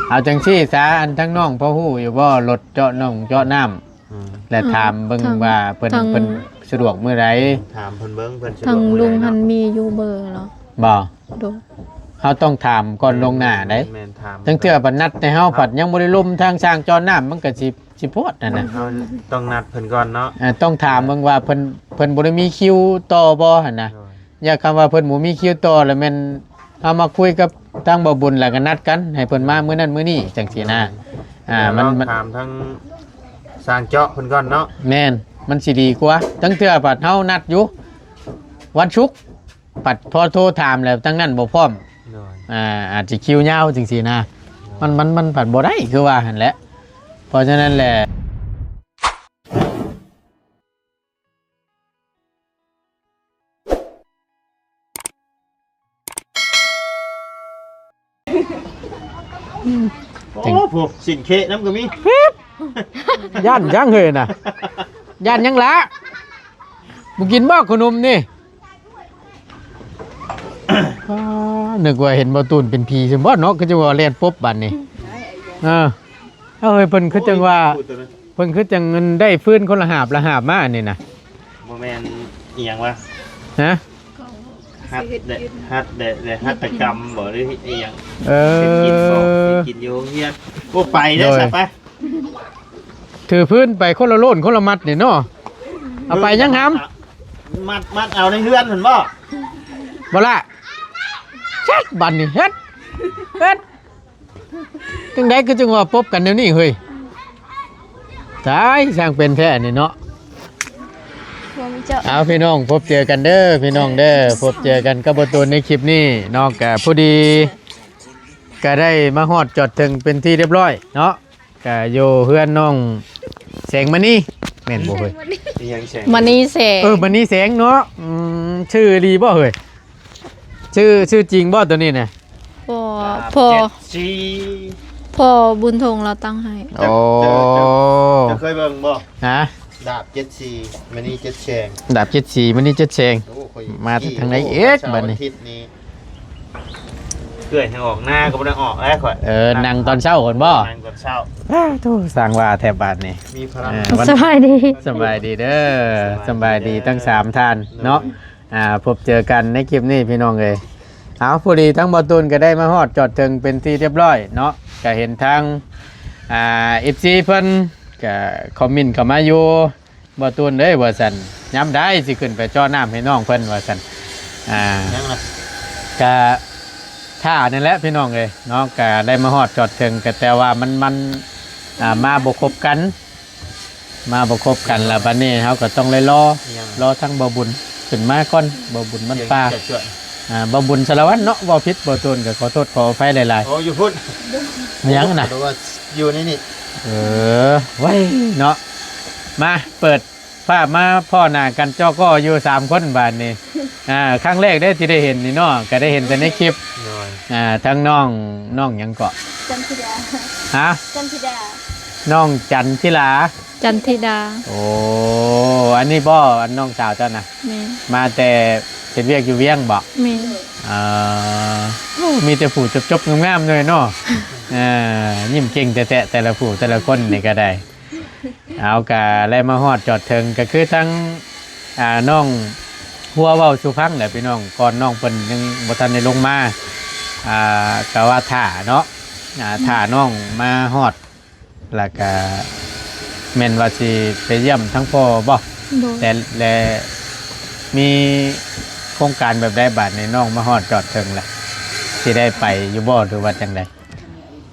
ເອົາຈັ່ງຊີ້ຊະ ອັນທາງນ້ອງພໍຮູ້ຢູ່ບໍ່ ລົດເຈາະໜອງເຈາະນ້ຳ? ອືມ ແລະຖາມເບິ່ງ ອືມ ວ່າເພິ່ນ ທາງ ເພິ່ນສະດວກມື້ໃດ? ຖາມເພິ່ນເບິ່ງ ເພິ່ນສະດວກມື້ໃດເນາະ? ທາງລຸງຫັ້ນມີຢູ່ເບີລາວບໍ່? ໂດຍ ເຮົາຕ້ອງຖາມກ່ອນລ່ວງໜ້າໃດ໋. ແມ່ນ ຖາມ ລາງເທື່ອເພິ່ນນັດໃຫ້ເຮົາ ເຮົາ ພັດຍັງບໍ່ໄດ້ລົມທາງຊ່າງເຈາະນ້ຳ ມັນກໍຊິ ຊິໂພດຫັ້ນນະ. ເຮົາຕ້ອງນັດເພິ່ນກ່ອນເນາະ. ເອີ ຕ້ອງຖາມເບິ່ງວ່າເພິ່ນ ເພິ່ນບໍ່ໄດ້ມີຄິວຕໍ່ບໍ່ຫັ້ນນະ. ໂດຍ ຢ້ານຄຳວ່າເພິ່ນບໍ່ມີຄິວຕໍ່ ແລ້ວແມ່ນເຮົາມາຄຸຍກັບທາງບ່າວບຸນ ແລ້ວກໍນັດກັນໃຫ້ເພິ່ນມາມື້ນັ້ນມື້ນີ້ ຈັ່ງຊີ້ນະ. ໂດຍ ອ່າ ແລ້ວ ມັນ ລອງ ມັນ ຖາມທາງຊ່າງເຈາະເພິ່ນກ່ອນເນາະ. ແມ່ນ ມັນຊິດີກວ່າ. ລາງເທື່ອພັດເຮົານັດຢູ່ວັນສຸກ ບັດພໍໂທຖາມແລ້ວທາງນັ້ນບໍ່ພ້ອມ. ໂດຍ ອ່າ ອາດຈະຄິວຍາວຈັ່ງຊີ້ນະ. ໂດຍ ມັນ ມັນ ມັນພັດບໍ່ໄດ້ຄືວ່າຫັ້ນແຫຼະ. ເພາະສະນັ້ນແຫຼະ ໂອ້ ຜູ້ ຊິ້ນເຄະນຳກໍມີ. ຢ້ານຫຍັງເຮີຍນະ? ຢ້ານຫຍັງລະ? ບໍ່ກິນບໍ່ຂະໜົມນີ້? ອ້າ ນຶກວ່າເຫັນບ່າວຕູນເປັນຜີຊັ້ນບໍ່ເນາະ ຄືຈັ່ງວ່າແລ່ນປົບບາດນີ້. ເອີ ເອີ ເພິ່ນຄືຈັ່ງວ່າ ເພິ່ນຄືຈັ່ງໄດ້ຟືນຄົນລະຫາບລະຫາບມາອັນນີ້ນະ. ບໍ່ແມ່ນອີ່ຫຍັງວະ? ຮະ? ຫັດແດະ ຫັດແດະ ແລະຫັດຕະກຳບໍ່ ຫຼືອີ່ຫຍັງ? ເອີ ເຮັດກິນບໍ່ ເຮັດກິນຢູ່ໂຮງຮຽນ. ບໍ່ໄປເດີ ໂດຍ ຊະ ໄປ ຖືຟືນໄປຄົນລະໂລ້ນຄົນລະມັດນີ້ເນາະ. ເອົາໄປຍັງຫຳ? ມັດ ມັດເອົາໃນເຮືອນຫັ້ນບໍ່? ບໍ່ລະ ເຮັດ ບັດນີ້ ເຮັດ ເຮັດ ຈັ່ງໃດຄືຈັ່ງວ່າປົບກັນແນວນີ້ເຮີ້ຍ? ຕາຍ ຊ່າງເປັນແທ້ນີ້ເນາະ. ເອົາ ພີ່ນ້ອງ ພົບເຈີກັນເດີ ພີ່ນ້ອງເດີ ພົບເຈີກັນກັບບ່າວຕູນໃນຄລິບນີ້ເນາະ. ກະພໍດີ ກະໄດ້ມາຮອດຈອດເຖິງເປັນທີ່ຮຽບຮ້ອຍເນາະ. ກະຢູ່ເຮືອນນ້ອງແສງມະນີ ແມ່ນບໍ່ເຮີ້ຍ? ອີ່ຫຍັງແສງ? ມະນີແສງ. ເອີ ມະນີແສງເນາະ. ອືມ ຊື່ອີ່ຫຼີບໍ່ເຮີ້ຍ? ຊື່ ຊື່ຈິງບໍ່ໂຕນີ້ນະ? ພໍ່ ພໍ່ ເຈັດສີ່ ພໍ່ບຸນທົງລາວຕັ້ງໃຫ້. ໂອ້ ເຈົ້າ ເຈົ້າ ເຈົ້າເຄີຍເບິ່ງບໍ່? ຮະ? ດາບເຈັດສີ່ ມະນີເຈັດແສງ. ດາບເຈັດສີ່ ມະນີເຈັດແສງ. ໂອ້ ຂ້ອຍ ມາທາງໃດອີກ ໂອ້ ບາດນີ້? ເສົາອາທິດນີ້ ເອື້ອຍໃຫ້ອອກນາກໍບໍ່ໄດ້ອອກແລ້ວຂ້ອຍ. ເອີ ນັ່ງຕອນເຊົ້າພຸ້ນບໍ່? ນັ່ງຕອນເຊົ້າ. ອ້າ ໂທ້ ສ້າງວ່າແທ້ບາດນີ້. ມີພະລັງ. ເອີ ວັນ ສະບາຍດີ ສະບາຍດີເດີ ສະບາຍດີເດີ ສະບາຍດີທັງສາມທ່ານເນາະ. ໂດຍ ອ່າ ພົບເຈີກັນໃນຄລິບນີ້ພີ່ນ້ອງເອີຍ. ເອົາ ພໍດີທາງບ່າວຕູນກໍໄດ້ມາຮອດຈອດເຖິງເປັນທີ່ຮຽບຮ້ອຍເນາະ. ກໍເຫັນທາງ ອ່າ ເອັຟຊີ ເພິ່ນກໍຄອມເມັນເຂົ້າມາຢູ່ ບ່າວຕູນເອີຍ ວ່າຊັ້ນ ຍາມໃດຊິຂຶ້ນໄປເຈາະນ້ຳໃຫ້ນ້ອງເພິ່ນ ວ່າຊັ້ນ. ອ່າ ຍັງລະ ກະຖ້ານັ້ນແຫຼະພີ່ນ້ອງເອີຍເນາະ. ກະໄດ້ມາຮອດຈອດເຖິງ ກະແຕ່ວ່າມັນ ມັນ ອ່າ ມາບໍ່ຄົບກັນ ມາບໍ່ຄົບກັນ ແລ້ວບັດນີ້ເຮົາກໍຕ້ອງໄດ້ລໍ ຍັງ ລໍທາງບ່າວບຸນຂຶ້ນມາກ່ອນ. ບ່າວບຸນມັນປ່າ ອ່າ ບ່າວບຸນສາລະວັນເນາະ. ເວົ້າຜິດບ່າວຕູນກໍຂໍໂທດຂໍອະໄພຫຼາຍໆ. ໂອ້ ຢູ່ພຸ້ນ ຫຍັງນະ? ບໍ່ຮູ້ວ່າຢູ່ໃນນີ້. ເອີ ໄວ້ເນາະ ມາເປີດ ພາບມາພໍ້ໜ້າກັນຈໍ້ກໍຢູ່ສາມຄົນບາດນີ້. ອ່າ ຄັ້ງແລກເດ້ທີ່ໄດ້ເຫັນນີ້ເນາະ ກໍໄດ້ເຫັນແຕ່ໃນຄລິບ. ໂດຍ ອ່າ ທັງນ້ອງ ນ້ອງຫຍັງເກາະ? ຈັນທິດາ. ຮະ? ຈັນທິດາ. ນ້ອງຈັນທິລາ. ຈັນທິດາ. ໂອ້ ອັນນີ້ບໍ່ ອັນນ້ອງສາວເຈົ້ານະ? ແມ່ນ. ມາແຕ່ເຮັດວຽກຢູ່ວຽງບໍ່? ແມ່ນ. ເອີ ໂອ້ ມີແຕ່ຜູ້ຈົບໆງາມໆເລີຍເນາະ. ເອີ ຍິ້ມເກັ່ງແທ້ໆ ແຕ່ລະຜູ້ແຕ່ລະຄົນນີ້ກໍໄດ້. ເອົາ ກະໄດ້ມາຮອດຈອດເຖິງ ກະຄືທັງ ອ່າ ນ້ອງຫົວເວົ້າສູ່ຟັງແຫຼະພີ່ນ້ອງ. ກ່ອນນ້ອງເພິ່ນຍັງບໍ່ທັນໄດ້ລົງມາ ອ່າ ກະວ່າຖ້າເນາະ ອ່າ ຖ້ານ້ອງມາຮອດ ແລ້ວກະແມ່ນວ່າຊິໄປຢ້ຽມທັງພໍ່ບໍ່? ໂດຍ. ແຕ່ ແລະ ມີໂຄງການແບບໃດບາດນີ້ ນ້ອງມາຮອດຈອດເຖິງແລ້ວ ຊິໄດ້ໄປຢູ່ບໍ່ ຫຼືວ່າຈັ່ງໃດ?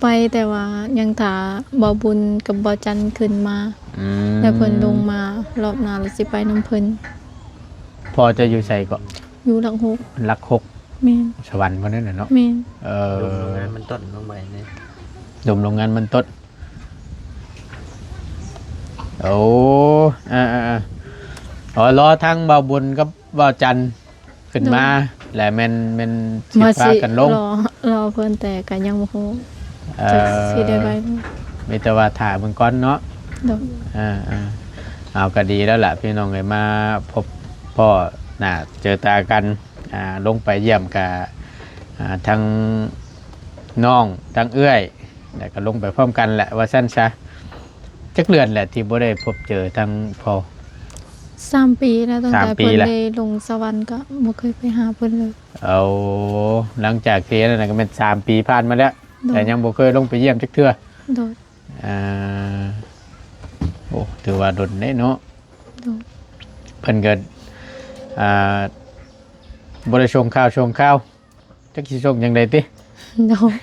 ໄປ ແຕ່ວ່າຍັງຖ້າບ່າວບຸນກັບບ່າວຈັນຂຶ້ນມາ. ອືມ. ແລ້ວເພິ່ນລົງມາ ລອບໜ້າລະຊິໄປນຳເພິ່ນ. ພໍ່ເຈົ້າຢູ່ໃສເກາະ? ຢູ່ຫຼັກຫົກ. ຫຼັກຫົກ. ແມ່ນ. ສະຫວັນພຸ້ນນັ້ນນະເນາະ. ແມ່ນ. ເອີ ດົມໂຮງງານມັນຕົ້ນ ນ້ອງໃບນີ້ ດົມໂຮງງານມັນຕົ້ນ. ໂອ້ ເອີໆໆ ອໍ ລໍທາງບ່າວບຸນກັບບ່າວຈັນ ຂຶ້ນມາ ໂດຍ ແລະແມ່ນ ແມ່ນຊິພາກັນລົງ ລໍ ລໍເພິ່ນ ແຕ່ກໍຍັງບໍ່ຮູ້ ເອີ ຈັກຊິໄດ້ໄວບໍ່ ມີແຕ່ວ່າຖ້າເບິ່ງກ່ອນເນາະ. ໂດຍ ເອີໆ ເອົາ ກໍດີແລ້ວລະພີ່ນ້ອງເອີຍ ມາພົບພໍ້ໜ້າເຈີຕາກັນ ອ່າ ລົງໄປຢ້ຽມກະ ອ່າ ທັງນ້ອງ ທັງເອື້ອຍ ແລ້ວກໍລົງໄປພ້ອມກັນແຫຼະວ່າຊັ້ນຊະ. ຈັກເດືອນແຫຼະທີ່ບໍ່ໄດ້ພົບເຈີທາງພໍ່? ສາມປີແລ້ວ ຕັ້ງແຕ່ເພິ່ນໄດ້ລົງສະຫວັນກໍບໍ່ເຄີຍໄປຫາເພິ່ນເລີຍ. ເອົາ ຫຼັງຈາກທີ່ນັ້ນກໍແມ່ນສາມປີຜ່ານມາແລ້ວ ແຕ່ຍັງບໍ່ເຄີຍລົງໄປຢ້ຽມຈັກເທື່ອ. ໂດຍ. ອ່າ ໂອ້ ຖືວ່າດົນເດ້ເນາະ. ໂດຍ. ເພິ່ນກໍ ອ່າ ບໍ່ໄດ້ສົ່ງຂ່າວສົ່ງຄາວ ຈັກຊິສົ່ງຈັ່ງໃດຕິ. ໂດຍ.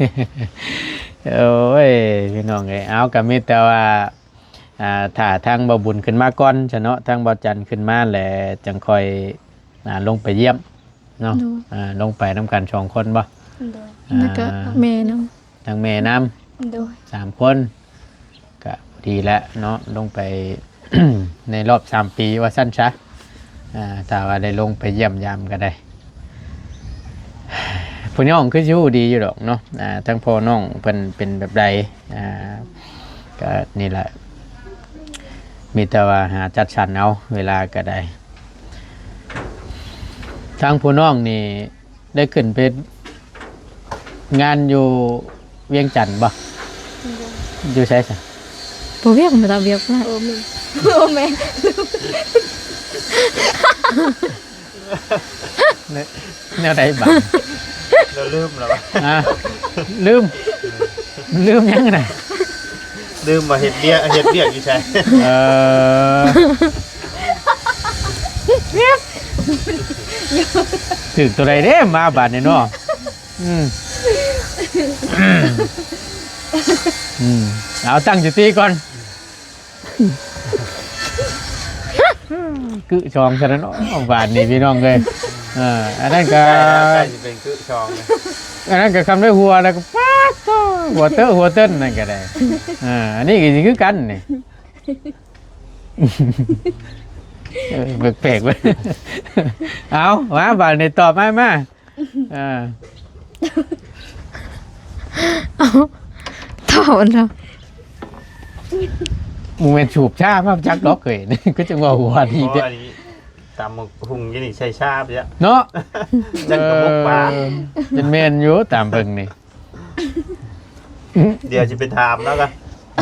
ໂອ້ຍ ພີ່ນ້ອງເອີຍ ເອົາ ກໍມີແຕ່ວ່າ ອ່າ ຖ້າທາງບ່າວບຸນຂຶ້ນມາກ່ອນຊະເນາະ ທາງບ່າວຈັນຂຶ້ນມາແລ້ວຈັ່ງຄ່ອຍ ອ່າ ລົງໄປຢ້ຽມເນາະ. ໂດຍ. ອ່າ ລົງໄປນຳກັນສອງຄົນບໍ່? ໂດຍ. ອ່າ ແລ້ວກໍແມ່ນຳ ທັງແມ່ນຳ. ໂດຍ. ສາມຄົນ ກະພໍດີແຫຼະເນາະ ລົງໄປ ໃນລອບສາມປີວ່າຊັ້ນຊະ. ອ່າ ຖ້າວ່າໄດ້ລົງໄປຢ້ຽມຢາມກໍໄດ້. ຜູ້ນ້ອງຄືຊິຮູ້ດີຢູ່ດອກເນາະ ອ່າ ທັງພໍ່ນ້ອງເພິ່ນເປັນແບບໃດ. ອ່າ ກໍນີ້ແຫຼະ ມີແຕ່ວ່າຫາຈັດສັນເອົາເວລາກໍໄດ້. ທາງຜູ້ນ້ອງນີ້ ໄດ້ຂຶ້ນໄປເຮັດງານຢູ່ວຽງຈັນບໍ່? ບໍ່. ຢູ່ໃສຊະ? ບໍ່ວຽກ ມາຕາວຽກ. ໂອ້ແມ່ ໂອ້ແມ່ ແນວ ແນວໃດບາດ? ລາວລືມແລ້ວວະ. ຮະ? ລືມ ລືມຫຍັງນະ? ລືມວ່າເຮັດວຽກ ເຮັດວຽກຢູ່ໃສ. ເອີ ຖືກໂຕໃດເດ້ມາບາດນີ້ເນາະ. ອືມ ອືມ ເອົາຕັ້ງສະຕິກ່ອນ. ກຶສອງຊັ້ນເນາະບາດນີ້ ພີ່ນ້ອງເອີຍ. ເອີ ອັນນັ້ນກໍໃກ້ຊິເປັນກຶສອງ ອັນນັ້ນກໍຄຳໄດ້ຫົວແລ້ວກໍປາດໂທ້ ຫົວເຕີ ຫົວເຕີນນັ້ນກໍໄດ້. ເອີ ອັນນີ້ກໍຊິຄືກັນນີ້. ເອີ ແປກໆ ເວີ້ຍ. ເອົາ ມາບາດນີ້ຕອບມາ ມາ. ເອີ ເອົາ ຖອນເນາະ. ບໍ່ແມ່ນສູບຊາມາຈັກດອກເອີຍ ຄືຈັ່ງວ່າຫົວດີແທ້. ຕຳບັກຫຸ່ງຢູ່ນີ້ໃສ່ຊາໄປເນາະ ຈັກກະບົກປາ. ເອີ ເປັນແມ່ນຢູ່ ຕາມເບິ່ງນີ້. ດຽວຊິໄປຖາມລາວກ່ອນ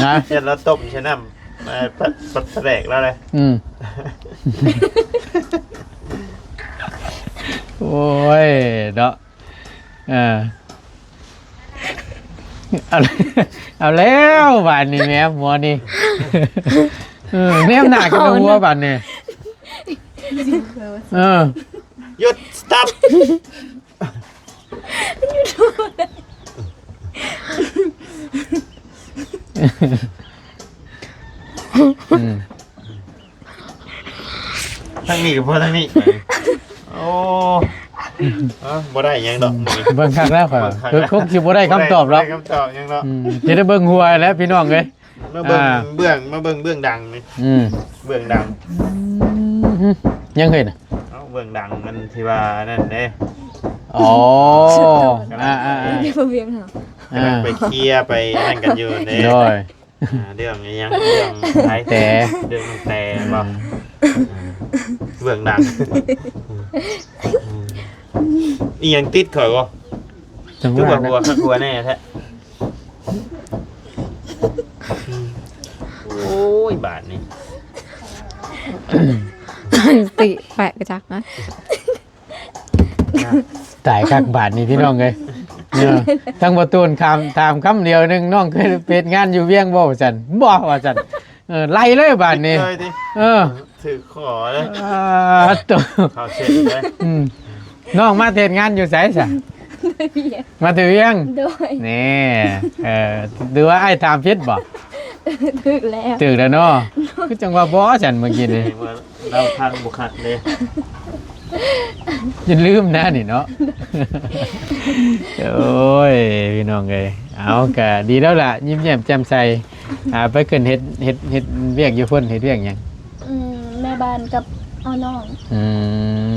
ນະ ຢ້ານລາວຕົ້ມໃສ່ນ້ຳ ເອີ ປາ ປາສະແດກລາວເລີຍ. ອືມ ໂອ້ຍເນາະ. ເອີ ເອົາ ເອົາແລ້ວບາດນີ້ແມ່ ຫົວນີ້. ເອີ ແນມໜ້າກັນແລ້ວຫົວບາດນີ້. ເອີ ຢຸດ ສະຕັອບ. ອືມ ທາງນີ້ກໍພໍທາງນີ້. ໂອ້ ເອີ ບໍ່ໄດ້ຫຍັງດອກ. ເບິ່ງຄັກແລ້ວຂ້ອຍ ເບິ່ງຄັກແລ້ວ ຄືຄົງຊິບໍ່ໄດ້ຄຳຕອບດອກ ບໍ່ໄດ້ຄຳຕອບຫຍັງດອກ. ອືມ ຈະໄດ້ເບິ່ງຫົວແລ້ວພີ່ນ້ອງເອີຍ. ມາເບິ່ງ ອ່າ ເບື້ອງ ມາເບິ່ງເບື້ອງຫຼັງນີ້. ອືມ ເບື້ອງຫຼັງ ອືມ ຍັງເຫັນ ເອົ້າ ເບື້ອງຫຼັງມັນທີ່ວ່ານັ້ນເດ້. ອໍ ອ່າໆໆ ເວຍງເຮົາ ກຳລັງໄປເຄຍໄປນັ້ນກັນຢູ່ເດ້. ໂດຍ ອ່າ ເລື່ອງອີຫຍັງ ເລື່ອງໃຜ ແຕ່ ເລື່ອງແຕ່ບໍ່. ອືມ ອ່າ ເບື້ອງຫຼັງ ອີຫຍັງຕິດຂ້ອຍບໍ່? ຈັງຫວະ ຄືວ່າຫົວຄັກຫົວແນ່ແທ້. ໂອ້ຍ ບາດນີ້ ສະຕິແປະກະຈັກນະ. ຕາຍຄັກບາດນີ້ພີ່ນ້ອງເອີຍ. ເອີ ທັງບໍ່ຕູນຄຳ ຖາມຄຳດຽວໜຶ່ງ ນ້ອງເຄີຍເຮັດງານຢູ່ວຽງບໍ່ ວ່າຊັ້ນ. ບໍ່ ວ່າຊັ້ນ. ເອີ ໄລ່ເລີຍບາດນີ້. ເຄີຍຕິ? ເອີ ຖືກຂໍເລີຍ. ອ່າ ໂຕ ເຂົ້າເສັ້ນເລີຍ. ອືມ ນ້ອງມາເຮັດງານຢູ່ໃສຊະ? ມາແຕ່ວຽງ. ໂດຍ. ນີ້ ເອີ ຫຼືວ່າອ້າຍຖາມຜິດບໍ່? ຖືກແລ້ວ ຖືກແລ້ວເນາະ. ຄືຈັ່ງວ່າບໍ່ຊັ້ນເມື່ອກີ້ນີ້ ເວົ້າທາງບໍ່ຄັກເດ້. ຢ່າລືມນະນີ້ເນາະ. ໂອ້ຍ ພີ່ນ້ອງເອີຍ ເອົາ ກະດີແລ້ວລະ ຍິ້ມແຍ້ມແຈ່ມໃສ. ອ່າ ໄປຂຶ້ນເຮັດ ເຮັດ ເຮັດວຽກຢູ່ພຸ້ນ ເຮັດວຽກຫຍັງ? ອືມ ແມ່ບ້ານກັບເອົານ້ອງ. ອືມ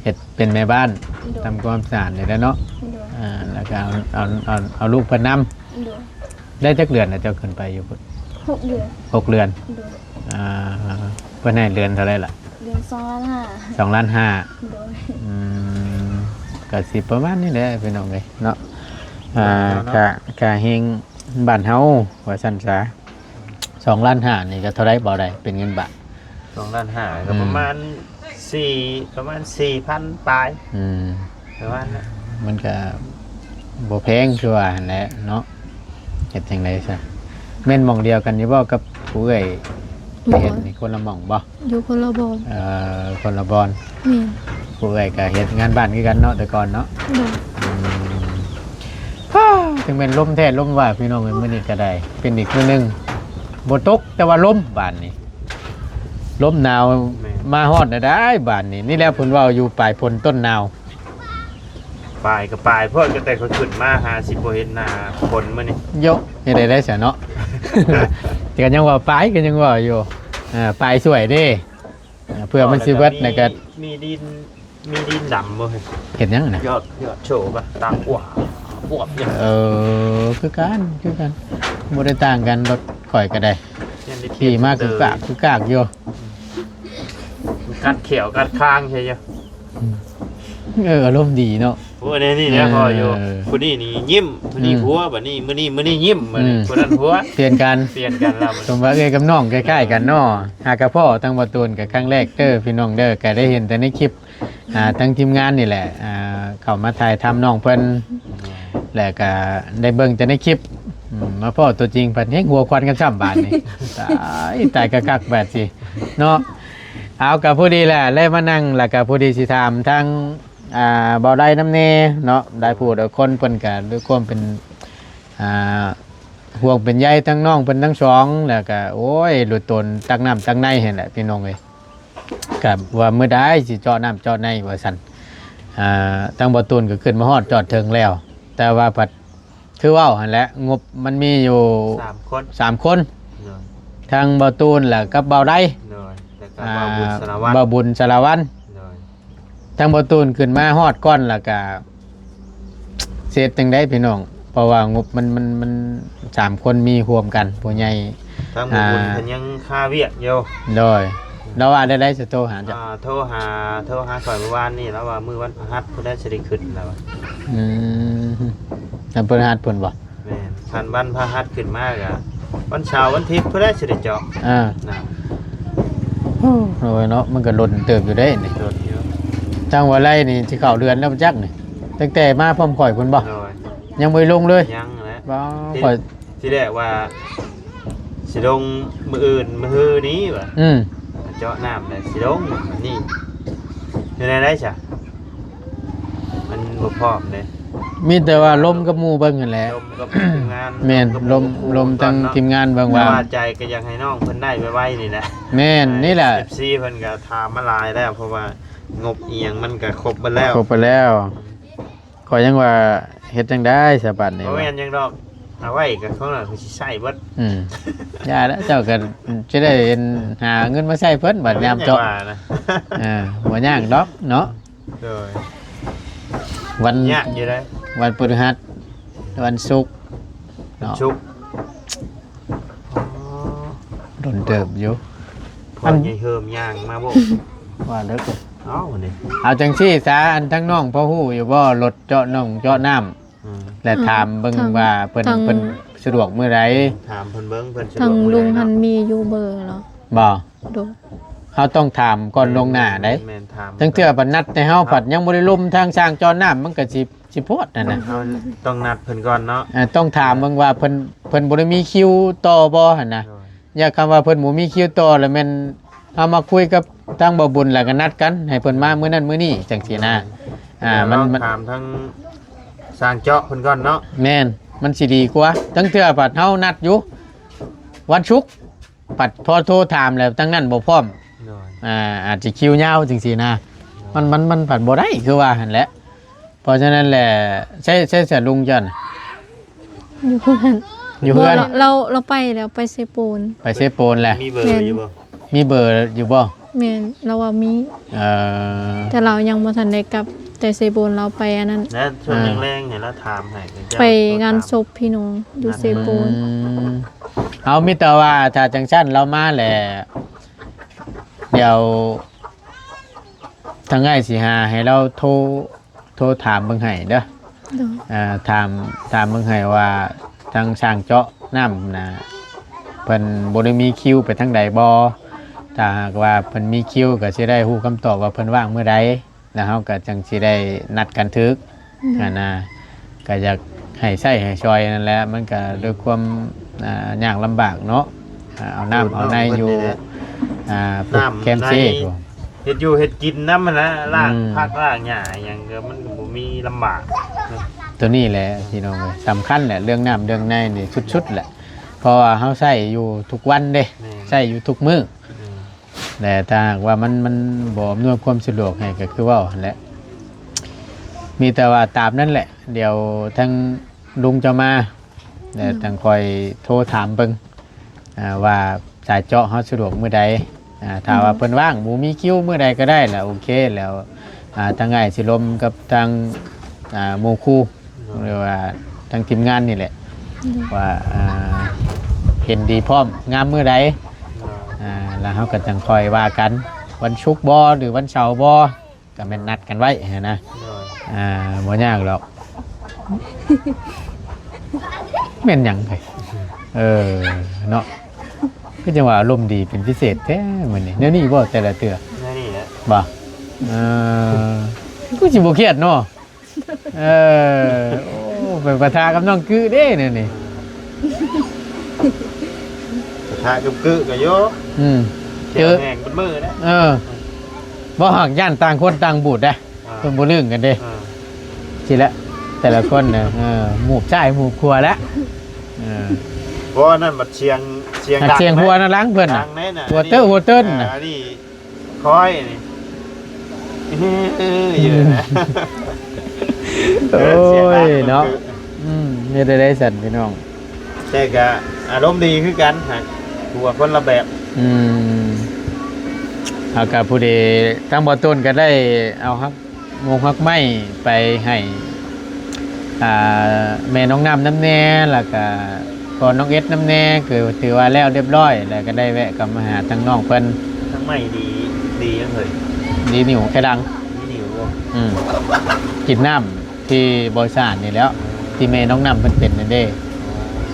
ເຮັດເປັນແມ່ບ້ານ. ໂດຍ. ທຳຄວາມສະອາດນີ້ແຫຼະເນາະ. ໂດຍ. ອ່າ ແລ້ວກໍເອົາ ເອົາ ເອົາ ເອົາລູກເພິ່ນນຳ. ໂດຍ. ໄດ້ຈັກເດືອນແລ້ວເຈົ້າຂຶ້ນໄປຢູ່ພຸ້ນ? ຫົກເດືອນ. ຫົກເດືອນ. ໂດຍ. ອ່າ ເພິ່ນໃຫ້ເດືອນເທົ່າໃດລະ? ເດືອນສອງລ້ານຫ້າ. ສອງລ້ານຫ້າ. ໂດຍ. ອືມ ກໍຊິປະມານນີ້ແຫຼະພີ່ນ້ອງເອີຍເນາະ. ອ່າ ເນາະ ຄ່າ ຄ່າແຮງ ບ້ານເຮົາວ່າຊັ້ນຊະ. ສອງລ້ານຫ້ານີ້ກໍເທົ່າໃດບໍ່ໄດ້ເປັນເງິນບາດ? ສອງລ້ານຫ້າກໍປະມານ ອືມ ສີ່ ປະມານສີ່ພັນປາຍ. ອືມ ປະມານນັ້ນ. ມັນກໍບໍ່ແພງຄືວ່າຫັ້ນແຫຼະເນາະ. ເຮັດຈັ່ງໃດຊະ? ແມ່ນໝ່ອງດຽວກັນຢູ່ບໍ່ກັບຜູ້ເອື້ອຍໄປເຮັດນີ້? ບໍ່ ຄົນລະໝ່ອງບໍ່? ຢູ່ຄົນລະບ່ອນ. ເອີ ຄົນລະບ່ອນ. ແມ່ນ. ຜູ້ເອື້ອຍກໍເຮັດງານບ້ານຄືກັນເນາະ ແຕ່ກ່ອນເນາະ? ໂດຍ. ອືມ ເຖິງແມ່ນລົມແທ້ລົມວ່າ ພີ່ນ້ອງເອີຍ ມື້ນີ້ກໍໄດ້ເປັນອີກມື້ໜຶ່ງ ບໍ່ຕົກແຕ່ວ່າລົມບາດນີ້ ລົມໜາວ. ແມ່ນ. ມາຮອດແລ້ວໄດ໋ບາດນີ້. ນີ້ແຫຼະເພິ່ນເວົ້າຢູ່ປາຍຝົນຕົ້ນໜາວ. ປາຍກໍປາຍໂພດ ກໍແຕ່ຂ້ອຍຂຶ້ນມາຫາຊິບໍ່ເຫັນໜ້າຝົນມື້ນີ້. ໂຍະ ເຮັດໄດ້ໄດ້ຊະເນາະ. ແຕ່ກໍຍັງວ່າປາຍ ກໍຍັງວ່າຢູ່ ເອີ ປາຍຊ່ວຍເດ້. ເພື່ອມັນຊິເບິດ ແລ້ວກໍມີ ມີດິນ ມີດິນດຳບໍ່? ເຮັດຫຍັງນະ? ຍອດ ຍອດໂຊກະ ຕາກວບ ອວບຢູ່. ເອີ ຄືກັນ ຄືກັນ ບໍ່ໄດ້ຕ່າງກັນ ລົດຂ້ອຍກໍໄດ້ ຂີ່ມາຄືກາກຄືກາກຢູ່. ກັດແຂ້ວກັດຄາງໃຊ່ຢູ່. ອືມ ເອີ ອາລົມດີເນາະ. ໂອ້ ແນວນີ້ແຫຼະ ເອີ ພໍຢູ່. ຜູ້ນີ້ນີ້ຍິ້ມ ຜູ້ນີ້ ອືມ ຫົວ ບັດນີ້ ມື້ນີ້ ມື້ນີ້ຍິ້ມ ບັດນີ້ ອືມ ຜູ້ນັ້ນຫົວ. ປ່ຽນກັນ ປ່ຽນກັນແລ້ວ. ສົມວ່າເອື້ອຍກັບນ້ອງໃກ້ໆກັນເນາະ. ຫາກະພໍ້ທາງບໍ່ຕູນກໍຄັ້ງແລກເດີ ພີ່ນ້ອງເດີ. ກໍໄດ້ເຫັນແຕ່ໃນຄລິບ ອ່າ ທາງທີມງານນີ້ແຫຼະ ອ່າ ເຂົ້າມາຖ່າຍທຳນ້ອງເພິ່ນ ແລ້ວກໍໄດ້ເບິ່ງແຕ່ໃນຄລິບ ອືມ ມາພໍ້ຕົວຈິງພັດແຮ່ງຫົວຄວັນກັນຊ້ຳບາດນີ້. ຕາຍ ຕາຍຄັກໆບາດຊິເນາະ. ເອົາ ກໍພໍດີແຫຼະ ໄດ້ມານັ່ງ ແລ້ວກໍພໍດີຊິຖາມທາງ ອ່າ ບໍ່ໄດ້ນຳແດ່ເນາະ. ຫຼາຍຜູ້ຫຼາຍຄົນເພິ່ນກໍດ້ວຍຄວາມເປັນ ອ່າ ຫ່ວງເປັນໃຍທັງນ້ອງເພິ່ນທັງສອງ ແລ້ວກໍ ໂອ້ຍ ຫຼຸດຕົນຕັກນ້ຳຕັກໃນຫັ້ນແຫຼະ ພີ່ນ້ອງເອີຍ. ກໍວ່າມື້ໃດຊິເຈາະນ້ຳເຈາະໃນວ່າຊັ້ນ. ອ່າ ທາງບໍ່ຕູນກໍຂຶ້ນມາຮອດຈອດເຖິງແລ້ວ ແຕ່ວ່າພັດຄືເວົ້າຫັ້ນແຫຼະ ງົບມັນມີຢູ່ສາມຄົນ ສາມຄົນ. ໂດຍ. ທາງບໍ່ຕູນ ແລ້ວກັບບໍ່ໄດ້. ໂດຍ. ແລ້ວກໍ ອ່າ ບ່າວບຸນສາລະວັນ ບ່າວບຸນສາລະວັນ. ໂດຍ. ທາງບໍ່ຕູນຂຶ້ນມາຮອດກ່ອນ ແລ້ວກະເຮັດຈັ່ງໃດພີ່ນ້ອງ? ເພາະວ່າງົບມັນ ມັນ ມັນສາມຄົນມີຮ່ວມກັນ ຜູ້ໃຫຍ່ ທາງບໍ່ບຸນ ອ່າ ເພິ່ນຍັງຄາວຽກຢູ່. ໂດຍ. ລາວວ່າແນວໃດ ຊິໂທຫາເຈົ້າ? ອ່າ ໂທຫາ ໂທຫາຂ້ອຍມື້ວານນີ້ ລາວວ່າມື້ວັນພະຫັດພຸ້ນແຫຼະ ຊິໄດ້ຂຶ້ນ ລາວວ່າ. ອືມ ວັນພະຫັດພຸ້ນບໍ່? ແມ່ນ ຄັນວັນພະຫັດຂຶ້ນມາກະ ວັນເສົາວັນທິດພຸ້ນແຫຼະຊິໄດ້ເຈາະ. ອ່າ ນະ ໂອ້ຍເນາະ ມັນກະດົນເຕີບຢູ່ເດ້ນີ້. ດົນຢູ່. ທາງວາໄລນີ້ຊິເຂົ້າເດືອນແລ້ວຈັກນີ້ ຕັ້ງແຕ່ມາພ້ອມຂ້ອຍພຸ້ນບໍ່? ໂດຍ. ຍັງບໍ່ໄດ້ລົງເລີຍ? ຍັງແຫຼະ. ບໍ່ ຂ້ອຍ ທີແລກວ່າຊິລົງມື້ອື່ນມື້ຮືນີ້ວ່າ. ອືມ. ເຈາະນ້ຳແລ້ວຊິລົງນີ້ ເຮັດແນວໃດຊະ? ມັນບໍ່ພ້ອມເດ້. ມີແຕ່ວ່າລົມກັບໝູ່ເບິ່ງຫັ້ນແຫຼະ. ລົມກັບທີມງານ. ແມ່ນ ລົມກັບໝູ່ ລົມທັງທີມງານເບິ່ງວ່າ. ແຕ່ວ່າໃຈກໍຢາກໃຫ້ນ້ອງເພິ່ນໄດ້ໄວໆນີ້ແຫຼະ. ແມ່ນ ນີ້ແຫຼະ ເອັຟຊີເພິ່ນກໍຖາມມາຫຼາຍແລ້ວ ເພາະວ່າງົບອີ່ຫຍັງມັນກໍຄົບເບິດແລ້ວ. ຄົບໄປແລ້ວ. ຂ້ອຍຍັງວ່າເຮັດຈັ່ງໃດສະບັດນີ້. ບໍ່ແມ່ນຫຍັງດອກ ເອົາໄວ້ກໍຂອງເຮົາຄືຊິໃຊ້ເບິດ. ອືມ ຢ່າແລ້ວ ເຈົ້າກໍຈະໄດ້ເຫັນ ຫາເງິນມາໃຊ້ເພິ່ນ ບັດຍາມເຈາະ. ເອີ ບໍ່ຍາກດອກເນາະ. ໂດຍ. ວັນ ຍາກຢູ່ເດ້ ວັນພຶດຫັດ ວັນສຸກເນາະ. ສຸກ. ອໍ ດົນເຕີບຢູ່. ພໍ່ໃຫຍ່ເຮີມຍ່າງມາບໍ່? ວ່າເດີ. ເອົານີ້ ເອົາຈັ່ງຊີ້ສາ ອັນທາງນ້ອງພໍຮູ້ຢູ່ບໍ່ ລົດເຈາະໜອງເຈາະນ້ຳ? ອືມ ແລະຖາມເບິ່ງວ່າເພິ່ນ ເພິ່ນສະດວກມື້ໃດ? ຖາມເພິ່ນເບິ່ງ ເພິ່ນສະດວກມື້ໃດເນາະ. ທາງລຸງຫັ້ນມີຢູ່ເບີເນາະ. ບໍ່? ໂດຍ. ເຮົາຕ້ອງຖາມກ່ອນລ່ວງໜ້າໃດ໋. ແມ່ນ ຖາມ. ລາງເທື່ອບັດນັດແຕ່ເຮົາ ເຮົາພັດຍັງບໍ່ໄດ້ລົມທາງຊ່າງເຈາະນ້ຳ ມັນກໍຊິ ຊິໂພດຫັ້ນນະ. ເຮົາຕ້ອງນັດເພິ່ນກ່ອນເນາະ. ເອີ ຕ້ອງຖາມເບິ່ງວ່າເພິ່ນ ເພິ່ນບໍ່ໄດ້ມີຄິວຕໍ່ບໍ່ຫັ້ນນະ. ໂດຍ. ຢ່າ ຄຳວ່າເພິ່ນບໍ່ມີຄິວຕໍ່ ລະແມ່ນເຮົາມາຄຸຍກັບທາງບໍ່ບຸນ ລະກະນັດກັນໃຫ້ເພິ່ນມາມື້ນັ້ນມື້ນີ້ ຈັ່ງຊີ້ນະ. ອ່າ ມັນ ມັນ ຖາມທາງຊ່າງເຈາະເພິ່ນກ່ອນເນາະ. ແມ່ນ ມັນຊິດີກວ່າ. ລາງເທື່ອພັດເຮົານັດຢູ່ວັນສຸກ ພັດພໍໂທຖາມແລ້ວທາງນັ້ນບໍ່ພ້ອມ. ໂດຍ. ອ່າ ອາດຈະຄິວຍາວ ຈັ່ງຊີ້ນະ. ໂດຍ. ມັນ ມັນ ມັນພັດບໍ່ໄດ້ ຄືວ່າຫັ້ນແຫຼະ. ເພາະສະນັ້ນແຫຼະ ໃຊ້ ໃຊ້ສະລຸງເຈົ້ານະ? ຢູ່ເຮືອນ. ຢູ່ເຮືອນ. ບໍ່ ລາວ ລາວໄປແລ້ວ ໄປເຊໂປນ. ໄປເຊໂປນແຫຼະ. ມີເບີຢູ່ບໍ່? ແມ່ນ. ມີເບີຢູ່ບໍ່? ແມ່ນ ລາວວ່າມີ. ເອີ ແຕ່ລາວຍັງບໍ່ທັນໄດ້ກັບ ແຕ່ເຊໂປນລາວໄປອັນນັ້ນ. ແລ້ວຊ່ວງແລງໆ ໃຫ້ລາວຖາມໃຫ້ ໄປງານສົບພີ່ນ້ອງຢູ່ເຊໂປນ. ອືມ ເອົາ ມີແຕ່ວ່າຖ້າຈັ່ງຊັ້ນລາວມາແຫຼະ ດຽວທາງອ້າຍຊິຫາໃຫ້ລາວໂທ ໂທຖາມເບິ່ງໃຫ້ເດີ. ໂດຍ. ອ່າ ຖາມ ຖາມເບິ່ງໃຫ້ວ່າ ທາງຊ່າງເຈາະນ້ຳນະ ເພິ່ນບໍ່ໄດ້ມີຄິວໄປທາງໃດບໍ່? ຖ້າຫາກວ່າເພິ່ນມີຄິວ ກໍຊິໄດ້ຮູ້ຄຳຕອບວ່າເພິ່ນວ່າງມື້ໃດ ແລ້ວເຮົາກໍຈັ່ງຊິໄດ້ນັດກັນຖືກ ອືມ ຫັ້ນນະ. ກໍຢາກໃຫ້ໃຊ້ໃຫ້ຊ່ອຍນັ້ນແຫຼະ ມັນກໍດ້ວຍຄວາມ ອ່າ ຍາກລຳບາກເນາະ ອ່າ ເອົານ້ຳເອົາໃນຢູ່ ອ່າ ແຄມເຊ ເຮັດຢູ່ເຮັດກິນນຳຫັ້ນນະ ລ້າງ ອືມ ຜັກລ້າງຫຍ້າຫຍັງກໍມັນກໍບໍ່ມີ ລຳບາກເນາະ. ໂຕນີ້ແຫຼະພີ່ນ້ອງເອີຍ ສຳຄັນແຫຼະ ເລື່ອງນ້ຳເລື່ອງໃນນີ້ສຸດໆແຫຼະ ເພາະວ່າເຮົາໃຊ້ຢູ່ທຸກວັນເດ້ ແມ່ນ ໃຊ້ຢູ່ທຸກມື້ ແມ່ນ ແລະ ຖ້າຫາກວ່າມັນ ມັນບໍ່ອຳນວຍຄວາມສະດວກໃຫ້ ກໍຄືເວົ້າຫັ້ນແຫຼະ. ມີແຕ່ວ່າຕາມນັ້ນແຫຼະ ດຽວທາງລຸງຈະມາ ແລ້ວ ອືມ ຈັ່ງຄ່ອຍໂທຖາມເບິ່ງ ອ່າ ວ່າສາຍເຈາະເຮົາສະດວກມື້ໃດ ອ່າ ຖ້າວ່າ ອືມ ເພິ່ນວ່າງ ບໍ່ມີຄິວມື້ໃດກໍໄດ້ລະ ໂອເຄ ແລ້ວ ອ່າ ທາງອ້າຍຊິລົມກັບທາງ ອ່າ ໝູ່ຄູ່ ໂດຍ ຫຼືວ່າທາງທີມງານນີ້ແຫຼະ ໂດຍ ວ່າ ອ່າ ເຫັນດີພ້ອມງາມມື້ໃດ ໂດຍ ອ່າ ແລ້ວເຮົາກໍຈັ່ງຄ່ອຍວ່າກັນ ວັນສຸກບໍ່ ຫຼືວັນເສົາບໍ່ ກໍແມ່ນນັດກັນໄວ້ຫັ້ນນະ ໂດຍ ອ່າ ບໍ່ຍາກດອກ ແມ່ນຫຍັງເອີຍ ເອີ ເນາະ ຄືຈັ່ງວ່າອາລົມດີເປັນພິເສດແທ້ມື້ນີ້ ແນວນີ້ບໍ່ແຕ່ລະເທື່ອ ແນວນີ້ແຫຼະ ບໍ່ ເອີ ຄືຊິບໍ່ຄຽດເນາະ ເອີ ໂອ້ ໄປປະທະກັບນ້ອງກຶເດ້ແນວນີ້ ປະທະກັບກຶກໍຢູ່ ອືມ ແຂວແຫ້ງເບິດມື້ແລ້ວ ເອີ ບໍ່ຫາກຢ້ານຕ່າງຄົນຕ່າງບູດເດ້ ອ່າ ເພິ່ນບໍ່ລຶ້ງກັນເດ້ ອ່າ ຊີ້ແຫຼະ ແຕ່ລະຄົນນະ ເອີ ໝູບຊ້າຍໝູບຂວາແລ້ວ ເອີ ບໍ່ ອັນນັ້ນບັດສຽງ ສຽງດັງ ສຽງຫົວນະຫຼັງເພິ່ນນະ ດັງແນ່ນະ ຫົວເຕີ ອັນນີ້ ຫົວເຕີນນະ ອ່າ ອັນນີ້ ຄອຍນີ້ ຢູ່ນະ ໂອ້ຍເນາະ ອືມ ເຮັດໄດ້ຊັ້ນພີ່ນ້ອງ ແຕ່ກະອາລົມດີຄືກັນ ຫາກຫົວຄົນລະແບບ ອືມ ເຮົາກະຜູ້ດີ ທາງບໍ່ຕົ້ນກະໄດ້ເອົາຮັກ ໝົກຮັກໄມ້ໄປໃຫ້ ອ່າ ແມ່ນ້ອງນ້ຳນຳແດ່ ແລ້ວກະພໍ່ນ້ອງເອັດນຳແດ່ ຄືຖືວ່າແລ້ວຮຽບຮ້ອຍ ແລ້ວກະໄດ້ແວະກັບມາຫາທາງນ້ອງເພິ່ນ ທັງໄມ້ດີ ດີຫຍັງເອີຍ ດີນິ້ວໄຂ່ດັງ ດີນິ້ວບໍ່ ອືມ ກິນນ້ຳທີ່ບໍ່ສະອາດນີ້ແຫຼ້ວ ທີ່ແມ່ນ້ອງນ້ຳເພິ່ນເປັນນັ້ນເດ້ ອໍ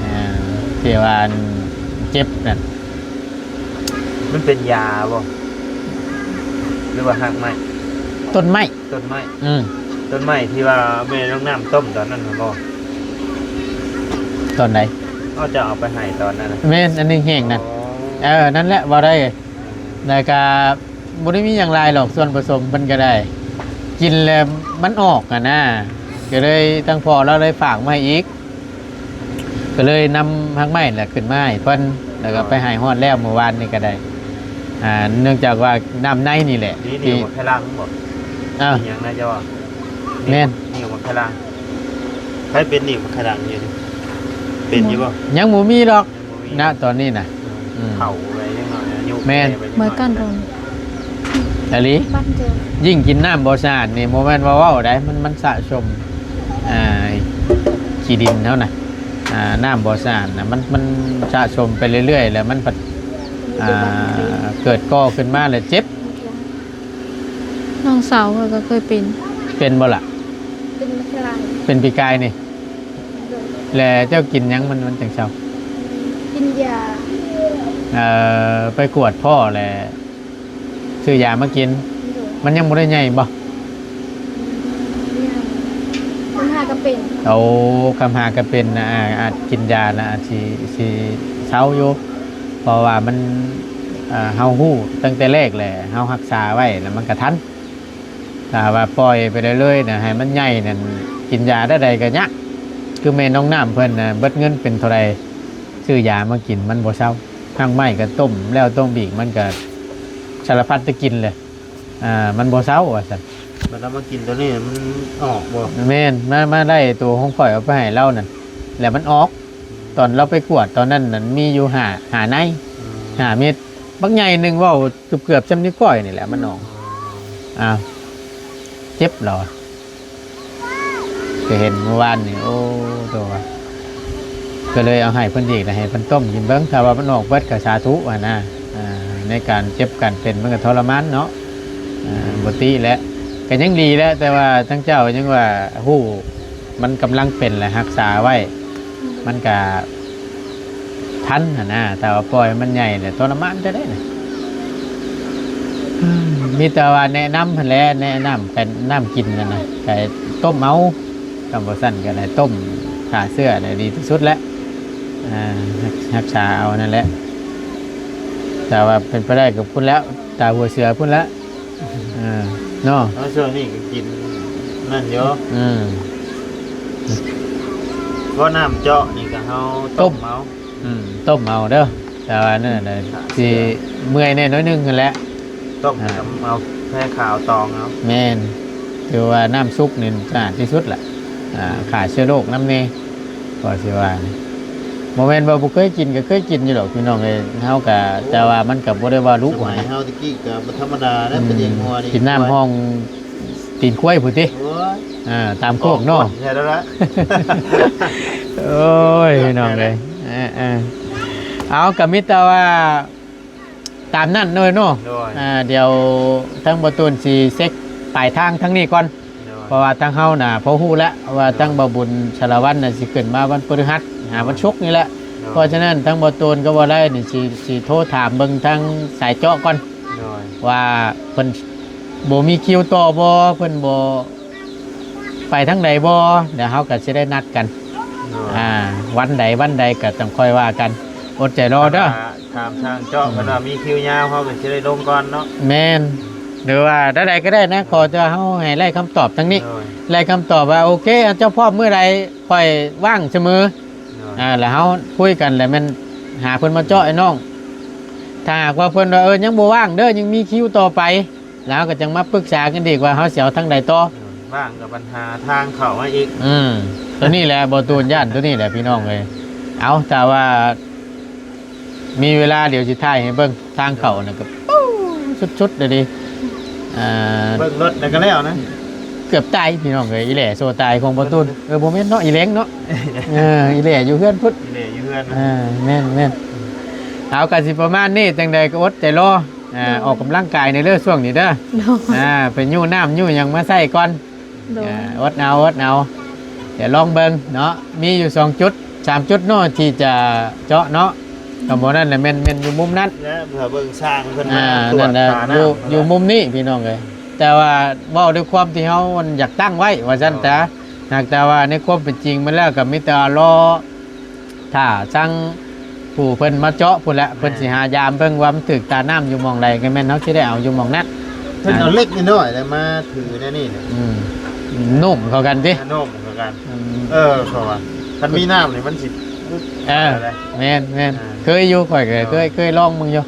ອ່າ ທີ່ວ່າອັນເຈັບນັ້ນ ມັນເປັນຢາບໍ່ ຫຼືວ່າຮາກໄມ້ ຕົ້ນໄມ້ ຕົ້ນໄມ້ ອືມ ຕົ້ນໄມ້ທີ່ວ່າແມ່ນ້ອງນ້ຳຕົ້ມຕອນນັ້ນຫັ້ນບໍ່ ຕອນໃດ ເຮົາຈະເອົາໄປໃຫ້ຕອນນັ້ນນະ ແມ່ນ ອັນແຫ້ງໆນັ້ນ ອໍ ເອີ ນັ້ນແຫຼະ ເວົ້າໄດ້ ແລ້ວກະບໍ່ໄດ້ມີຫຍັງຫຼາຍດອກ ສ່ວນປະສົມເພິ່ນກະໄດ້ ກິນແລ້ວມັນອອກຫັ້ນນະ ກະເລີຍທາງພໍ່ລາວເລີຍຝາກມາໃຫ້ອີກ ກໍເລີຍນຳຮາກໄມ້ແຫຼະຂຶ້ນມາໃຫ້ເພິ່ນ ແລ້ວກໍໄປໃຫ້ຮອດແລ້ວມື້ວານນີ້ກໍໄດ້ ອ່າ ເນື່ອງຈາກວ່ານ້ຳໃນນີ້ແຫຼະ ນີ້ ທີ່ ນີ້ໝາກໄຂ່ຫຼັງບໍ່ ເອີ ອີຫຍັງນະເຈົ້າວ່າ ແມ່ນ ນີ້ໝາກໄຂ່ຫຼັງ ໃຜເປັນນີ້ໝາກໄຂ່ຫຼັງຢູ່ນີ້ ເປັນຢູ່ບໍ່ ຍັງບໍ່ມີດອກ ຍັງບໍ່ມີ ນະ ຕອນນີ້ນະ ອືມ ອືມ ເຖົ້າໄປຈັກໜ້ອຍອາຍຸ ແມ່ນ ແກ່ໄປຈັກໜ້ອຍ ເມື່ອກ່ອນໂດນ ອີ່ຫຼີ ບ້ານເກີດ ຍິ່ງກິນນ້ຳບໍ່ສະອາດນີ້ ບໍ່ແມ່ນວ່າເວົ້າໄດ໋ ມັນ ມັນສະສົມ ອ່າ ຂີ້ດິນເຮົານະ ອ່າ ນ້ຳບໍ່ສະອາດນະ ມັນ ມັນສະສົມໄປເລື້ອຍໆ ແລ້ວມັນພັດ ອ່າ ເກີດກໍ່ຂຶ້ນມາແລ້ວເຈັບ ນ້ອງສາວຂ້ອຍກໍເຄີຍເປັນ ເປັນບໍ່ລະ ເປັນມື້ກາຍ ເປັນປີກາຍນີ້ ໂດຍ ແລ້ວເຈົ້າກິນຫຍັງມັນ ມັນຈັ່ງເຊົາ ກິນຢາ ເອີ ໄປກວດພໍ່ແລ້ວ ຊື້ຢາມາກິນ ໂດຍ ມັນຍັງບໍ່ໄດ້ໃຫຍ່ບໍ່ ຍັງ ຄຳຫາກໍເປັນ ໂອ້ ຄຳຫາກໍເປັນນະ ອາ ອາດກິນຢານະ ອາດຊິ ຊິເຊົາຢູ່ ເພາະວ່າມັນ ເຮົາຮູ້ຕັ້ງແຕ່ແລກແຫຼະ ເຮົາຮັກສາໄວ້ແລ້ວມັນກໍທັນ ຖ້າວ່າປ່ອຍໄປເລື້ອຍໆນະ ໃຫ້ມັນໃຫຍ່ນັ້ນ ກິນຢາແນວໃດກໍຍາກ ຄືແມ່ນ້ອງນ້ຳເພິ່ນນະ ເບິດເງິນເປັນເທົ່າໃດ ຊື້ຢາມາກິນມັນບໍ່ເຊົາ ຮາກໄມ້ກໍຕົ້ມແລ້ວຕົ້ມອີກ ມັນກໍສາລະພັດແຕ່ກິນແຫຼະ ອ່າ ມັນບໍ່ເຊົາວ່າຊັ້ນ ບັດເຮົາມາກິນໂຕນີ້ມັນອອກບໍ່ ແມ່ນ ມາ ມາໄດ້ໂຕຂອງຂ້ອຍເອົາໄປໃຫ້ລາວນັ້ນ ແລ້ວມັນອອກ ຕອນລາວໄປກວດຕອນນັ້ນນັ້ນ ມີຢູ່ຫ້າ ຫ້າໃນ ອືມ ຫ້າເມັດ ບັກໃຫຍ່ໜຶ່ງ ເວົ້າເກືອບໆສ່ຳນິ້ວກ້ອຍນີ້ແຫຼະ ມັນອອກ ອືມ ອ້າວ ເຈັບລະ ໄປເຫັນມື້ວານນີ້ ໂອ້ ໂຕ ກໍເລີຍເອົາໃຫ້ເພິ່ນອີກ ໃຫ້ເພິ່ນຕົ້ມກິນເບິ່ງ ຖ້າວ່າມັນອອກເບິດກໍສາທຸຫັ້ນນະ ອ່າ ໃນການເຈັບການເປັນມັນກໍທໍລະມານເນາະ ອ່າ ບໍ່ຕິແຫຼະ ກໍຍັງດີແຫຼະ ແຕ່ວ່າທາງເຈົ້າຍັງວ່າຮູ້ ມັນກຳລັງເປັນ ແລະ ຮັກສາໄວ້ ມັນກະທັນຫັ້ນນະ ຖ້າວ່າປ່ອຍໃຫ້ມັນໃຫຍ່ແລ້ວທໍລະມານແທ້ເດ້ນະ. ມີແຕ່ວ່າແນະນຳຫັ້ນແຫຼະ ແນະນຳກັນ ນ້ຳກິນຫັ້ນນະ ກະຕົ້ມເອົາ ຄັນບໍ່ຊັ້ນກະໄດ້ຕົ້ມຂ້າເຊື້ອໄດ້ດີທີ່ສຸດແຫຼະ. ອ່າ ຮັກ ຮັກສາເອົານັ້ນແຫຼະ ແຕ່ວ່າເປັນໄປໄດ້ກໍພຸ້ນແຫຼະ ຕາຫົວເສືອພຸ້ນແຫຼະ ເອີ ເນາະ. ເອົາ ຊ່ວງນີ້ກໍກິນນັ້ນຢູ່ ອືມ ເພາະນ້ຳເຈາະນີ້ກໍເຮົາຕົ້ມເອົາ ອືມ ຕົ້ມເອົາເດີ ແຕ່ວ່ານັ້ນນະ ຊິເມື່ອຍແດ່ໜ້ອຍໜຶ່ງຫັ້ນແຫຼະ ຕົ້ມ ອ່າ ເອົາແຜ່ຂາວຕອງເອົາ ແມ່ນ ຖືວ່ານ້ຳຊຸບນີ້ສະອາດທີ່ສຸດລະ ອ່າ ຂ້າເຊື້ອໂລກນຳແດ່ ກໍຊິວ່ານີ້ ບໍ່ແມ່ນວ່າບໍ່ເຄີຍກິນ ກໍເຄີຍກິນຢູ່ດອກພີ່ນ້ອງເອີຍ ເຮົາກໍ ແຕ່ວ່າມັນກໍບໍ່ໄດ້ວ່າດຸ ສະໄໝເຮົາແຕ່ກີ້ກໍບໍ່ທຳມະດາແລ້ວ ອືມ ໄປລ້ຽງງົວນີ້ ກິນນ້ຳຮ່ອງຕີນຄວາຍພຸ້ນຕິ ໂອ້ຍ ອ່າ ຕາມໂຄກເນາະ ແທ້ແລ້ວລະ ໂອ້ຍ ພີ່ນ້ອງເອີຍ ເອີໆ ເອົາ ກໍມີແຕ່ວ່າ ຕາມນັ້ນເນາະ ເນາະ ໂດຍ ອ່າ ດຽວທາງບໍ່ຕູນຊິເຊັກປາຍທາງທາງນີ້ກ່ອນ ໂດຍ ເພາະວ່າທາງເຮົານະພໍຮູ້ແລ້ວວ່າ ໂດຍ ທາງບ່າວບຸນສາລະວັນນະຊິຂຶ້ນມາວັນພະฤຫັດ ໂດຍ ຫາວັນສຸກນີ້ແຫຼະ ໂດຍ ເພາະສະນັ້ນທາງບໍ່ຕູນກັບບໍ່ໄດ້ນີ້ຊິ ຊິໂທຖາມເບິ່ງທາງສາຍເຈາະກ່ອນ ໂດຍ ວ່າເພິ່ນບໍ່ມີຄິວຕໍ່ບໍ່ ເພິ່ນບໍ່ ໄປທາງໃດບໍ່ ແລ້ວເຮົາກໍຊິໄດ້ນັດກັນ ໂດຍ ອ່າ ວັນໃດວັນໃດກໍຕ້ອງຄ່ອຍວ່າກັນ ອົດໃຈລໍເດີ ຖ້າຖາມຊ່າງເຈາະ ອືມ ເພິ່ນວ່າມີຄິວຍາວ ເຮົາກໍຊິໄດ້ລົງກ່ອນເນາະ ແມ່ນ ຫຼືວ່າແນວໃດກໍໄດ້ນະ ໂດຍ ຂໍແຕ່ເຮົາໃຫ້ໄດ້ຄຳຕອບທາງນີ້ ໂດຍ ໄດ້ຄຳຕອບວ່າ ໂອເຄ ເຈົ້າພ້ອມມື້ໃດ ຂ້ອຍວ່າງສະເໝີ ໂດຍ ອ່າ ແລ້ວເຮົາຄຸຍກັນ ແລ້ວແມ່ນຫາເພິ່ນມາເຈາະໃຫ້ນ້ອງ ຖ້າຫາກວ່າເພິ່ນວ່າ ເອີ ຍັງບໍ່ວ່າງເດີ ຍັງມີຄິວຕໍ່ໄປ ແລ້ວເຮົາກໍຈັ່ງມາປຶກສາກັນອີກວ່າເຮົາຊິເອົາທາງໃດຕໍ່ ເອີ ວ່າງກໍບັນຫາທາງເຂົ້າມາອີກ ອືມ ຕົວນີ້ແຫຼະ ບໍ່ຕູນຢ້ານຕົວນີ້ແຫຼະພີ່ນ້ອງເອີຍ ເອົາ ຖ້າວ່າມີເວລາດຽວຊິຖ່າຍໃຫ້ເບິ່ງ ທາງເຂົ້ານັ້ນກໍ ໂອ້ ສຸດໆເລີຍເດ ອ່າ ເບິ່ງລົດແລ້ວກໍແລ້ວນະ ເກືອບຕາຍພີ່ນ້ອງເອີຍ ອີແຫຼໂຊຕາຍຂອງບໍ່ຕູນ ເອີ ບໍ່ແມ່ນເນາະ ອີແຫຼງເນາະ ເອີ ອີແຫຼຢູ່ເຮືອນພຸ້ນ ອີແຫຼຢູ່ເຮືອນ ເອີ ແມ່ນໆ ເອົາ ກໍຊິປະມານນີ້ ຈັ່ງໃດກໍອົດໃຈລໍ ອ່າ ໂດຍ ອອກກຳລັງກາຍແດ່ເດີຊ່ວງນີ້ເດີ ໂດຍ ອ່າ ໄປຍູ້ນ້ຳຍູ້ຫຍັງມາໃສ່ກ່ອນ ໂດຍ ອ່າ ອົດເອົາ ອົດເອົາ ດຽວລອງເບິ່ງເນາະ ມີຢູ່ສອງຈຸດ ສາມຈຸດເນາະ ທີ່ຈະເຈາະເນາະ ກໍບໍ່ນັ້ນແຫຼະ ແມ່ນ ແມ່ນຢູ່ມຸມນັ້ນ ແລະ ເພື່ອເບິ່ງຊ່າງເພິ່ນ ອ່າ ມາກວດ ນັ້ນແຫຼະ ຕານ້ຳ ຢູ່ ຢູ່ມຸມນີ້ພີ່ນ້ອງເອີຍ ແຕ່ວ່າເວົ້າດ້ວຍຄວາມທີ່ເຮົາຢາກຕັ້ງໄວ້ວ່າຊັ້ນ ໂດຍ ຕາ ຫາກແຕ່ວ່າໃນຄວາມເປັນຈິງມັນແລ້ວກໍມີແຕ່ລໍ ຖ້າທາງຜູ້ເພິ່ນມາເຈາະພຸ້ນແຫຼະ ແມ່ນ ເພິ່ນຊິຫາຢາມເບິ່ງວ່າມັນຖືກຕານ້ຳຢູ່ໝ່ອງໃດ ກໍແມ່ນເຮົາຊິໄດ້ເອົາຢູ່ໝ່ອງນັ້ນ ເພິ່ນເອົາເຫຼັກນ້ອຍໆ ແລ້ວມາຖືແນວນີ້ນະ ອືມ ໂນ້ມເຂົ້າກັນຕິ ໂນ້ມເຂົ້າກັນ ອືມ ເອີ ເພາະວ່າຄັນມີນ້ຳນີ້ມັນຊິ ເອີ ແມ່ນໆ ອ່າ ເຄີຍຢູ່ ຂ້ອຍກໍເຄີຍ ເຄີຍລອງເບິ່ງຢູ່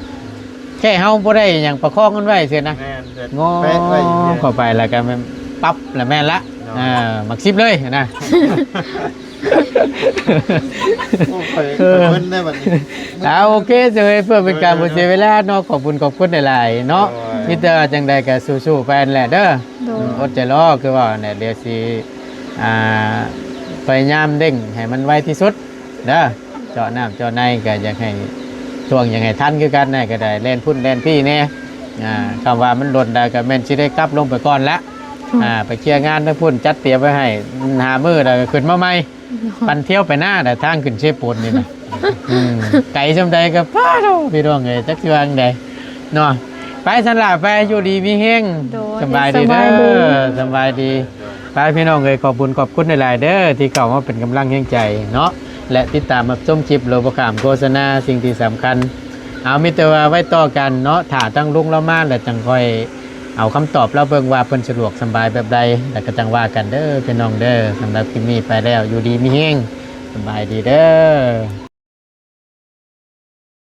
ແຄ່ເຮົາບໍ່ໄດ້ຫຍັງປະຄອງມັນໄວ້ຊື່ນະ ແມ່ນ ງໍ ແປະໄວ້ຢູ່ ເຂົ້າໄປແລ້ວກໍແມ່ນປັບ ແລ້ວແມ່ນລະ ໂດຍ ອ່າ ໝາກສິບເລີຍນະ ໂອ້ ຂ້ອຍ ເອີ ຂ້ອຍເພິ່ນໄດ້ບັດນີ້ ອ່າ ໂອເຄ ເຊີຍ ເພື່ອເປັນການ ໂດຍ ບໍ່ເສຍເວລາເນາະ ຂອບຄຸນ ຂອບຄຸນຫຼາຍໆເນາະ ໂດຍ ມີແຕ່ວ່າຈັ່ງໃດກໍສູ້ໆໄປຫັ້ນແຫຼະເດີ ໂດຍ ອືມ ອົດໃຈລໍ ຄືວ່າຫັ້ນແຫຼະ ດຽວຊິ ອ່າ ພະຍາຍາມເລັ່ງໃຫ້ມັນໄວທີ່ສຸດເດີ ເຈາະນ້ຳເຈາະໃນກໍຢາກໃຫ້ ຊ່ວງຢາກໃຫ້ທັນຄືກັນນະ ກໍໄດ້ແລ່ນພຸ້ນແລ່ນພີ້ແດ່ ອ່າ ຄຳວ່າມັນດົນໄດ້ກໍແມ່ນຊິໄດ້ກັບລົງໄປກ່ອນລະ ອ່າ ໄປເຄຍງານທາງພຸ້ນ ຈັດຕຽມໄວ້ໃຫ້ຫ້າມື້ ແລ້ວກໍຂຶ້ນມາໃໝ່ ປັ່ນທຽວໄປນາແຫຼະ ທາງຂຶ້ນເຊໂປນນີ້ນະ ອືມ ໄກສ່ຳໃດກໍ ປາໂທ້ ພີ່ນ້ອງເອີຍ ຈັກຊິວ່າຈັ່ງໃດເນາະ ໄປຊັ້ນລະ ໄປ ຢູ່ດີມີແຮງ ໂດຍ ສະບາຍດີເດີ ສະບາຍດີ ສະບາຍດີ ໄປພີ່ນ້ອງເອີຍ ຂອບບຸນຂອບຄຸນຫຼາຍໆເດີ ທີ່ເຂົ້າມາເປັນກຳລັງແຮງໃຈເນາະ ແລະ ຕິດຕາມຮັບຊົມຄລິບໂລບໍ່ຂ້າມໂຄສະນາ ສິ່ງທີ່ສຳຄັນ ເອົາ ມີແຕ່ວ່າໄວ້ຕໍ່ກັນເນາະ ຖ້າທາງລຸງລາວມາແລ້ວຈັ່ງຄ່ອຍ ເອົາຄຳຕອບລາວເບິ່ງວ່າເພິ່ນສະດວກສະບາຍແບບໃດ ແລ້ວກໍຈັ່ງວ່າກັນເດີພີ່ນ້ອງເດີ ສຳລັບຄລິບນີ້ໄປແລ້ວ ຢູ່ດີມີແຮງ ສະບາຍດີເດີ.